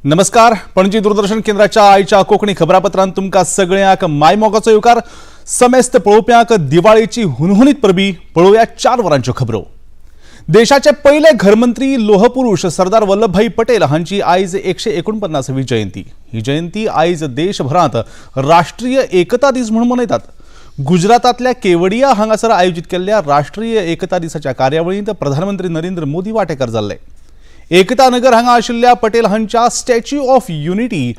नमस्कार, पणजी दूरदर्शन केंद्राच्या आयच्या कोंकणी खबरापत्रांत तुमकां सगळ्यांक मायमोगाचो येवकार. समेस्त पळोवप्यांक दिवाळेची हुनहुनीत परबी. पळोवया 4 वरांच्यो खबरो. देशाचे पयले घरमंत्री लोहपुरुष सरदार वल्लभभाई पटेल हांची आयज 149वी जयंती. ही जयंती आयज देशभरांत राष्ट्रीय एकता दीस म्हणून मनयतात. गुजरातांतल्या केवडिया हांगासर आयोजीत केल्ल्या राष्ट्रीय एकता दिसाच्या कार्यावळींत प्रधानमंत्री नरेंद्र मोदी वांटेकार जाल्ले. एकता नगर हांगा आशिल्ल्या पटेल हांच्या स्टॅच्यू ऑफ युनिटी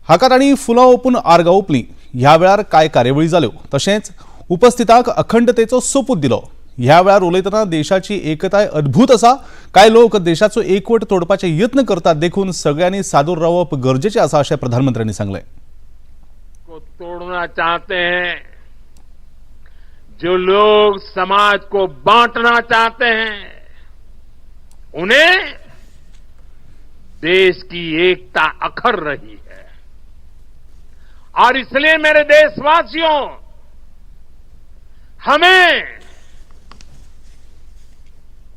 हाका तांणी फुलां ओंपून आर्गां ओंपलीं. ह्या वेळार कांय कार्यावळी जाल्यो, तशेंच उपस्थितांक अखंडतेचो सोपूत दिलो. ह्या वेळार उलयतना देशाची एकताय अद्भूत आसा, कांय लोक देशाचो एकवट तोडपाचे यत्न करतात, देखून सगळ्यांनी सादूर रावप गरजेचें आसा अशें प्रधानमंत्र्यांनी सांगलें. को तोड़ना चाहते हैं, जो लोग समाज को बांटना चाहते हैं, उन्हें देश की एकता अखर रही है। और इसलिए मेरे देशवासियों, हमें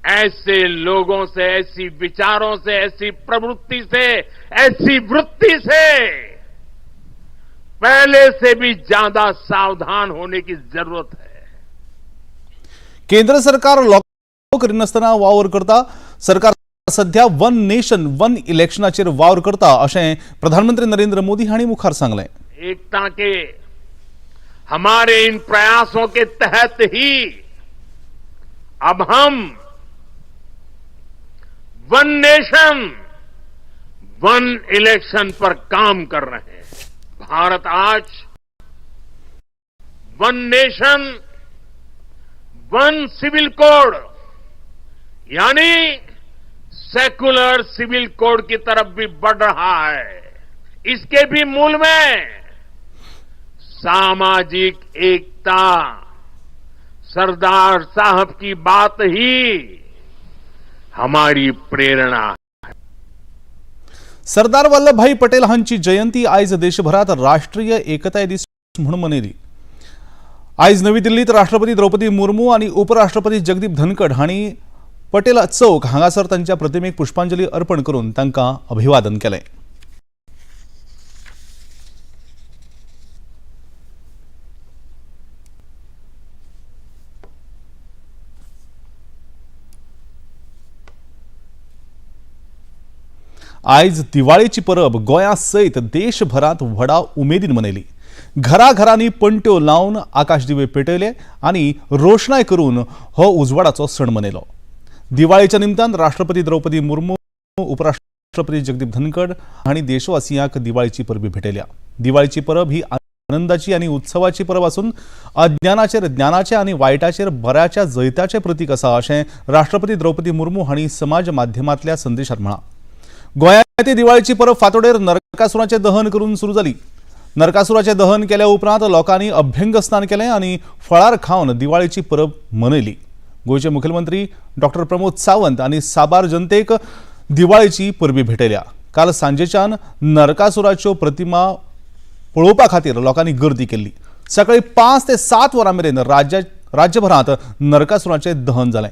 ऐसे लोगों से, ऐसी विचारों से, ऐसी प्रवृत्ति से, ऐसी वृत्ति से पहले से भी ज्यादा सावधान होने की जरूरत है। केंद्र सरकार लोक करिनासतना वावर करता. सरकार सध्या वन नेशन वन इलेक्शनाचेर वावर करता अशें प्रधानमंत्री नरेंद्र मोदी हांणी मुखार सांगलें. एकता के हमारे इन प्रयासों के तहत ही अब हम वन नेशन वन इलेक्शन पर काम कर रहे हैं। भारत आज one nation one civil code, यानी सेकुलर सिविल कोड की तरफ भी बढ़ रहा है। इसके भी मूल में सामाजिक एकता, सरदार साहब की बात ही हमारी प्रेरणा है। सरदार वल्लभभाई पटेल हांची जयंती आयज देशभरात राष्ट्रीय एकताय दीस म्हणून मनयली. आयज नवी दिल्लीत राष्ट्रपती द्रौपदी मुर्मू आनी उपराष्ट्रपती जगदीप धनखड हांणी पटेल चौक हांगासर तांच्या प्रतिमेक पुष्पांजली अर्पण करून तांकां अभिवादन केलें. आयज दिवाळेची परब गोंया सयत देशभरांत व्हडा उमेदीन मनयली. घराघरांनी पणट्यो लावन आकाश दिवे पेटयले आनी रोशणाय करून हो उजवाडाचो सण मनयलो. दिवाळेच्या निमतान राष्ट्रपती द्रौपदी मुर्मू, उपराष्ट्रपती जगदीप धनखड हांणी देशवासियांक दिवाळेची परबी भेटयल्या. दिवाळेची परब ही आनंदाची आनी उत्सवाची परब आसून अज्ञानाचेर ज्ञानाचें आनी वायटाचेर बऱ्याच्या जैताचें प्रतीक आसा अशें राष्ट्रपती द्रौपदी मुर्मू हांणी समाज माध्यमांतल्या संदेशात म्हळां. गोंयांत दिवाळेची परब फांतोडेर नरकासुराचें दहन करून सुरू जाली. नरकासुराचें दहन केल्या उपरांत लोकांनी अभ्यंग स्नान केलें आनी फळार खावन दिवाळेची परब मनयली. गोंयचे मुखेलमंत्री डॉक्टर प्रमोद सावंत आनी साबार जनतेक दिवाळेची परबी भेटयल्या. काल सांजेच्यान नरकासुराच्यो प्रतिमा पळोवपा खातीर लोकांनी गर्दी केल्ली. सकाळी 5 ते 7 वरां मेरेन राज्यभरांत नरकासुराचें दहन जालें.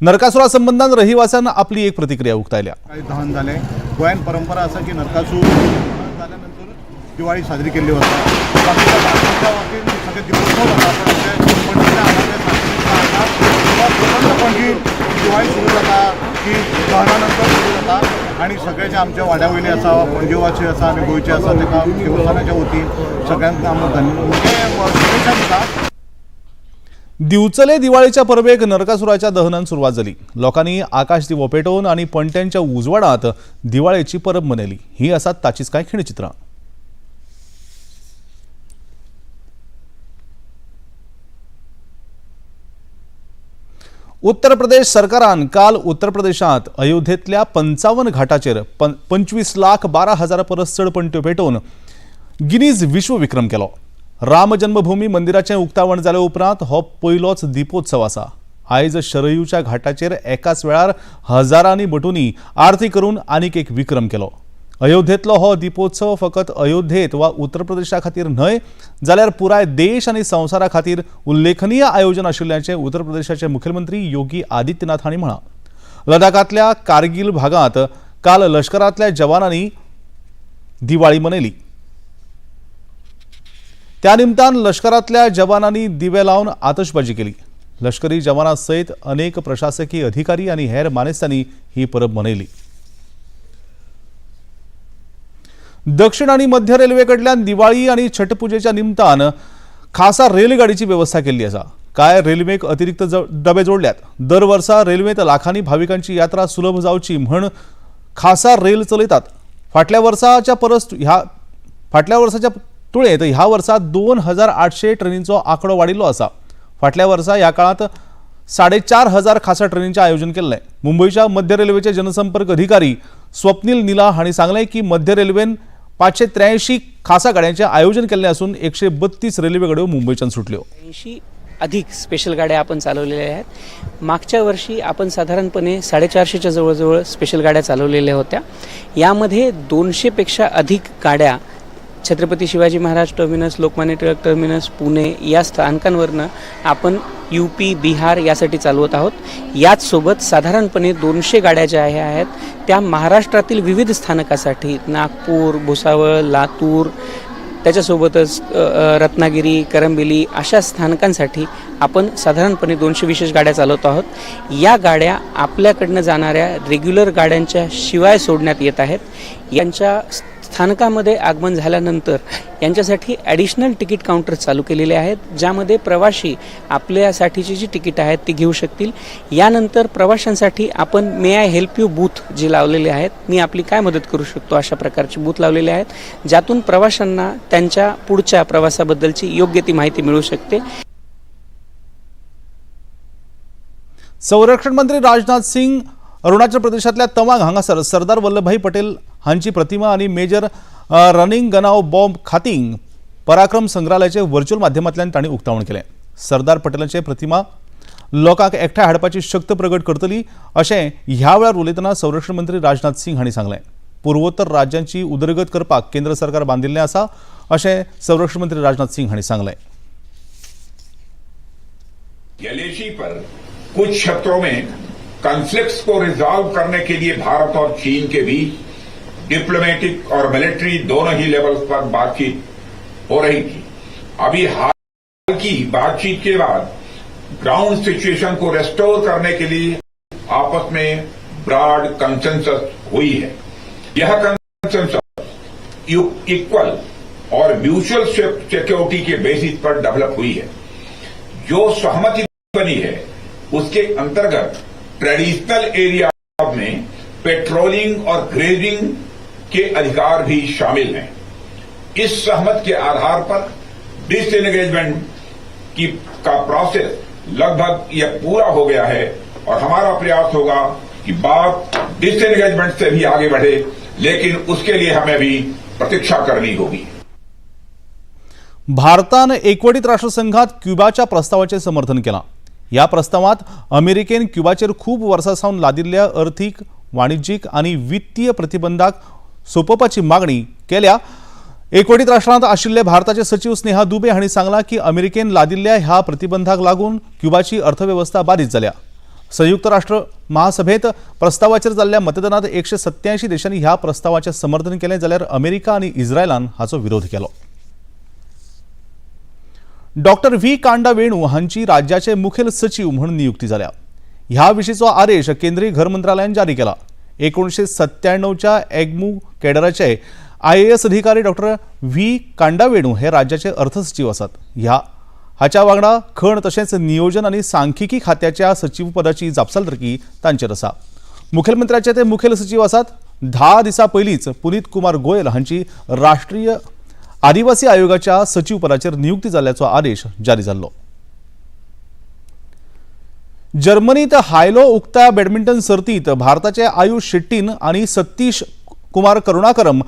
नरकासुरा संबंदान रहिवाशान आपली एक प्रतिक्रिया उक्तायल्या. सकाळी दहन जालें. गोंयांत परंपरा आसा की नरकासूर दहन जाल्या नंतर दिवाळी साजरी केल्ली वता. बाकीच्या भारताच्या वतीन सगळे दिपोत्सव जाता, पण आमचे पणजीच्या हांगासर स्वतंत्र पणजी दिवाळी सुरू जाता की दहना नंतर सुरू जाता आनी सगळे जे आमच्या वाड्या वयले आसा, पणजेवासी आसा आनी गोंयचे आसा, ताका देवस्थानाच्या वतीन सगळ्यांक आमी शुभेच्छा दिता. दिवचले दिवाळीच्या परबेक नरकासुराच्या दहनान सुरवात जाली. लोकांनी आकाश दिवो पेटोवन आनी पणट्यांच्या उजवाडांत दिवाळेची परब मनयली. ही आसात ताचीच कांय खिणचित्रां. उत्तर प्रदेश सरकारान काल उत्तर प्रदेशांत अयोध्येंतल्या 55 घाटाचेर 25,12,000 परस चड पणट्यो पेटोवन गिनीज विश्वविक्रम केलो. राम जन्मभूमी मंदिराचें उक्तावण जाले उपरांत हो पयलोच दीपोत्सव आसा. आयज शरयूच्या घाटाचेर एकाच वेळार हजारांनी भटूंनी आरती करून आनीक एक विक्रम केलो. अयोध्येंतलो हो दीपोत्सव फकत अयोध्येंत वा उत्तर प्रदेशा खातीर न्हय जाल्यार पुराय देश आनी संवसारा खातीर उल्लेखनीय आयोजन आशिल्ल्याचें उत्तर प्रदेशाचे मुखेलमंत्री योगी आदित्यनाथ हांणी म्हळां. लडाखांतल्या कारगिल भागांत काल लश्करांतल्या जवानांनी दिवाळी मनयली. त्या निमतान लष्करातल्या जवानांनी दिवे लावन आतशबाजी केली. लष्करी जवानां सयत अनेक प्रशासकीय अधिकारी आनी हेर मानेस्तांनी ही परब मनयली. दक्षिण आनी मध्य रेल्वे कडल्यान दिवाळी आनी छठ पुजेच्या निमतान खासा रेलगाडीची वेवस्था केल्ली आसा. काय रेल्वेक अतिरिक्त डबे जोडल्यात. दर वर्सा रेल्वेंत लाखांनी भाविकांची यात्रा सुलभ जावची म्हण खासा रेल चलयतात. फाटल्या वर्साच्या परस ह्या फाटल्या वर्साच्या तुळेंत ह्या वर्सा 2800 ट्रेनींचो आंकडो वाडिल्लो आसा. फाटल्या वर्सा ह्या काळांत 4500 खासा ट्रेनींचें आयोजन केल्लें. मुंबयच्या मध्य रेल्वेचे जनसंपर्क अधिकारी स्वप्नील निला हांणी सांगलें की मध्य रेल्वेन 583 खासा गाड्यांचें आयोजन केल्लें आसून 132 रेल्वे गाडयो मुंबयच्यान सुटल्यो. 80 अधिक स्पेशल गाड्या आपण चालवलेल्या आहेत. मागच्या वर्षी आपण साधारणपणे 450च्या जवळजवळ स्पेशल गाड्या चालवलेल्या होत्या. यामध्ये 200पेक्षा अधिक गाड्या छत्रपती शिवाजी महाराज टर्मिनस, लोकमान्य टिळक टर्मिनस, पुणे या स्थानकांवरनं आपण UP, Bihar यासाठी चालवत आहोत. याचसोबत साधारणपणे 200 गाड्या ज्या आहेत त्या महाराष्ट्रातील विविध स्थानकासाठी नागपूर, भुसावळ, लातूर, त्याच्यासोबतच रत्नागिरी, करंबिली अशा स्थानकांसाठी आपण साधारणपणे 200 विशेष गाड्या चालवत आहोत. या गाड्या आपल्याकडनं जाणाऱ्या रेग्युलर गाड्यांच्या शिवाय सोडण्यात येत आहेत. यांच्या स्थानकामध्ये आगमन झाल्यानंतर यांच्यासाठी ॲडिशनल तिकीट काउंटर चालू केलेले आहेत, ज्यामध्ये प्रवासी आपल्यासाठीची जी तिकीट आहेत ती घेऊ शकतील. यानंतर प्रवाशांसाठी आपण "May I help you" booth जे लावलेले आहेत, मी आपली काय मदत करू शकतो अशा प्रकारचे बूथ लावलेले आहेत, ज्यातून प्रवाशांना त्यांच्या पुढच्या प्रवासाबद्दलची योग्य ती माहिती मिळू शकते. संरक्षण मंत्री राजनाथ सिंग अरुणाचल प्रदेशातल्या तवांग हांगासर सरदार वल्लभभाई पटेल हांची प्रतिमा आनी मेजर रनिंगनाओ बॉम्ब खातींग पराक्रम संग्रहालयाचे व्हर्च्युअल माध्यमांतल्यान तांणी उक्तावण केलें. सरदार पटेलांचे प्रतिमा लोकांक एकठांय हाडपाची शक्त प्रगट करतली अशें ह्या वेळार उलयतना संरक्षण मंत्री राजनाथ सिंग हांणी सांगलें. पुर्वोत्तर राज्यांची उदरगत करपाक केंद्र सरकार बांदिल्लें आसा अशें संरक्षण मंत्री राजनाथ सिंग हांणी सांगलें. एलएसी पर कुछ क्षेत्रों में कॉन्फ्लिक्ट्स को रिजॉल्व करने के लिए भारत और चीन के बीच डिप्लोमेटिक और मिलिट्री दोनों ही लेवल्स पर बातचीत हो रही थी. अभी हाल की बातचीत के बाद ग्राउंड सिचुएशन को रेस्टोर करने के लिए आपस में ब्रॉड कंसेंसस हुई है. यह कंसेंसस इक्वल और म्यूचुअल सिक्योरिटी के बेसिस पर डेवलप हुई है. जो सहमति बनी है, उसके अंतर्गत ट्रेडिशनल एरिया में पेट्रोलिंग और ग्रेजिंग के अधिकार भी शामिल हैं. इस सहमति के आधार पर डिसएंगेजमेंट की का प्रोसेस लगभग यह पूरा हो गया है और हमारा प्रयास होगा कि बात डिसएंगेजमेंट से भी आगे बढ़े, लेकिन उसके लिए हमें भी प्रतीक्षा करनी होगी. भारतान एकवटीत राष्ट्रसंघात क्युबाच्या प्रस्तावाचें समर्थन केलां. ह्या प्रस्तावांत अमेरिकेन क्युबाचेर खूब वर्सां सावन लादिल्ल्या अर्थीक, वाणिज्यीक आनी वित्तीय प्रतिबंधाक सोंपोवपाची मागणी केल्या. एकवटीत राष्ट्रांत आशिल्ले भारताचे सचीव स्नेहा दुबे हांणी सांगलां की अमेरिकेन लादिल्ल्या ह्या प्रतिबंधाक लागून क्युबाची अर्थवेवस्था बादीत जाल्या. संयुक्त राष्ट्र महासभेत प्रस्तावाचेर जाल्ल्या मतदानात 187 देशांनी ह्या प्रस्तावाचें समर्थन केलें, जाल्यार अमेरिका आनी इस्रायलान हाचो विरोध केलो. डॉक्टर व्ही कांडा वेणू हांची राज्याचे मुखेल सचीव म्हणून नियुक्ती जाल्या. ह्या विशींचो आदेश केंद्रीय घर मंत्रालयान जारी केला. 1997च्या एगमू केडराचे आयएएस अधिकारी डॉक्टर व्ही कांडावेणू हे राज्याचे अर्थसचीव आसात. ह्या हाच्या वांगडा खण तशेंच नियोजन आनी सांख्यिकी खात्याच्या सचीवपदाची जापसालदारकी तांचेर आसा. मुखेलमंत्र्याचे ते मुखेल सचीव आसात. 10 दिसां पयलींच पुनीत कुमार गोयल हांची राष्ट्रीय आदिवासी आयोगाच्या सचीव पदाचेर नियुक्ती जाल्ल्याचो आदेश जारी जाल्लो. जर्मनीत हायलो उक्त्या बॅडमिंटन सर्तीत भारताचे आयुष शेट्टीन आनी सतीश कुमार करुणाकरम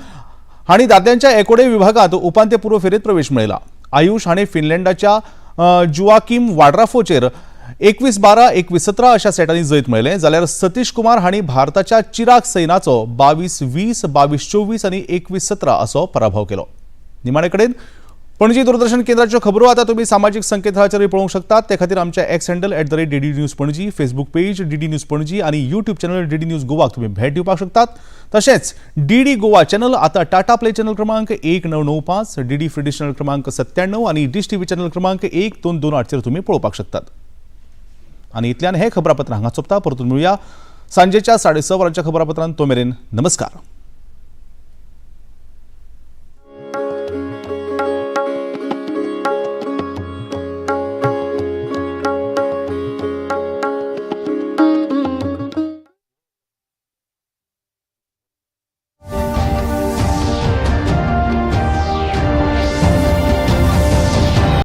हांणी दादल्यांच्या एकोडे विभागात उपांत्यपूर्व फेरयेत प्रवेश मेळयला. आयुष हाणें फिनलँडाच्या जुआकीम वाड्राफोचेर 21-12, 21-17 अशा सेटांनी जैत मेळयलें, जाल्यार सतीश कुमार हांणी भारताच्या चिराग सैनाचो 22-20, 22-24 आनी 21-17 असो पराभव केलो. निमाणे कडेन पणजी दूरदर्शन केंद्राच्यो खबरो आतां तुमी सामाजीक संकेतथळाचेरूय पळोवंक शकतात. ते खातीर आमच्या X handle @DDNews Panaji, Facebook page DD News Panaji आनी यूट्यूब चॅनल डीडी न्यूज गोवाक तुमी भेट दिवपाक शकतात. तशेंच डीडी गोवा चॅनल आतां टाटा प्ले चॅनल क्रमांक 1995, डीडी फ्री चॅनल क्रमांक 97 आनी डिश टीव्ही चॅनल क्रमांक 1228चेर तुमी पळोवपाक शकतात. आनी इतल्यान हे खबरापत्र हांगा सोंपता. परतून मेळुया सांजेच्या 6:30 वरांच्या खबरापत्रांत. तो मेरेन नमस्कार.